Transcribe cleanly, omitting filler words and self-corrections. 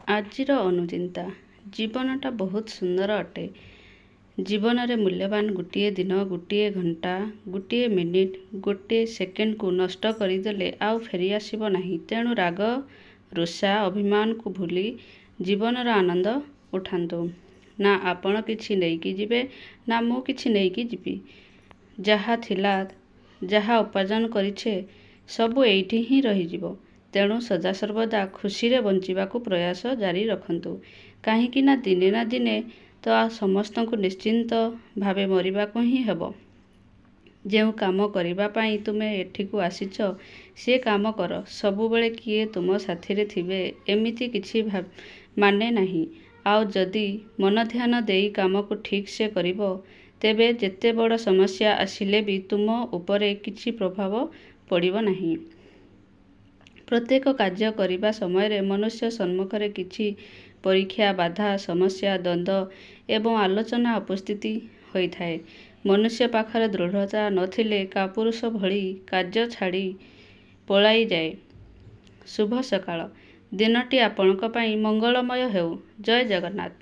ଆଜିର ଅନୁଚିନ୍ତା। ଜୀବନଟା ବହୁତ ସୁନ୍ଦର ଅଟେ। ଜୀବନରେ ମୂଲ୍ୟବାନ ଗୋଟିଏ ଦିନ, ଗୋଟିଏ ଘଣ୍ଟା, ଗୋଟିଏ ମିନିଟ୍, ଗୋଟିଏ ସେକେଣ୍ଡକୁ ନଷ୍ଟ କରିଦେଲେ ଆଉ ଫେରିଆସିବ ନାହିଁ। ତେଣୁ ରାଗ, ରୁଷା, ଅଭିମାନକୁ ଭୁଲି ଜୀବନର ଆନନ୍ଦ ଉଠାନ୍ତୁ। ନା ଆପଣ କିଛି ନେଇକି ଯିବେ, ନା ମୁଁ କିଛି ନେଇକି ଯିବି। ଯାହା ଥିଲା, ଯାହା ଉପାର୍ଜନ କରିଛେ, ସବୁ ଏଇଠି ହିଁ ରହିଯିବ। ତେଣୁ ସଦାସର୍ବଦା ଖୁସିରେ ବଞ୍ଚିବାକୁ ପ୍ରୟାସ ଜାରି ରଖନ୍ତୁ, କାହିଁକି ନା ଦିନେ ନା ଦିନେ ତ ସମସ୍ତଙ୍କୁ ନିଶ୍ଚିନ୍ତ ଭାବେ ମରିବାକୁ ହିଁ ହେବ। ଯେଉଁ କାମ କରିବା ପାଇଁ ତୁମେ ଏଠିକୁ ଆସିଛ, ସେ କାମ କର। ସବୁବେଳେ କିଏ ତୁମ ସାଥିରେ ଥିବେ, ଏମିତି କିଛି ମାନେ ନାହିଁ। ଆଉ ଯଦି ମନଧ୍ୟାନ ଦେଇ କାମକୁ ଠିକ୍ ସେ କରିବ, ତେବେ ଯେତେ ବଡ଼ ସମସ୍ୟା ଆସିଲେ ବି ତୁମ ଉପରେ କିଛି ପ୍ରଭାବ ପଡ଼ିବ ନାହିଁ। ପ୍ରତ୍ୟେକ କାର୍ଯ୍ୟ କରିବା ସମୟରେ ମନୁଷ୍ୟ ସମ୍ମୁଖରେ କିଛି ପରୀକ୍ଷା, ବାଧା, ସମସ୍ୟା, ଦ୍ୱନ୍ଦ୍ୱ ଏବଂ ଆଲୋଚନା ଉପସ୍ଥିତି ହୋଇଥାଏ। ମନୁଷ୍ୟ ପାଖରେ ଦୃଢ଼ତା ନଥିଲେ କାପୁରୁଷ ଭଳି କାର୍ଯ୍ୟ ଛାଡ଼ି ପଳାଇଯାଏ। ଶୁଭ ସକାଳ। ଦିନଟି ଆପଣଙ୍କ ପାଇଁ ମଙ୍ଗଳମୟ ହେଉ। ଜୟ ଜଗନ୍ନାଥ।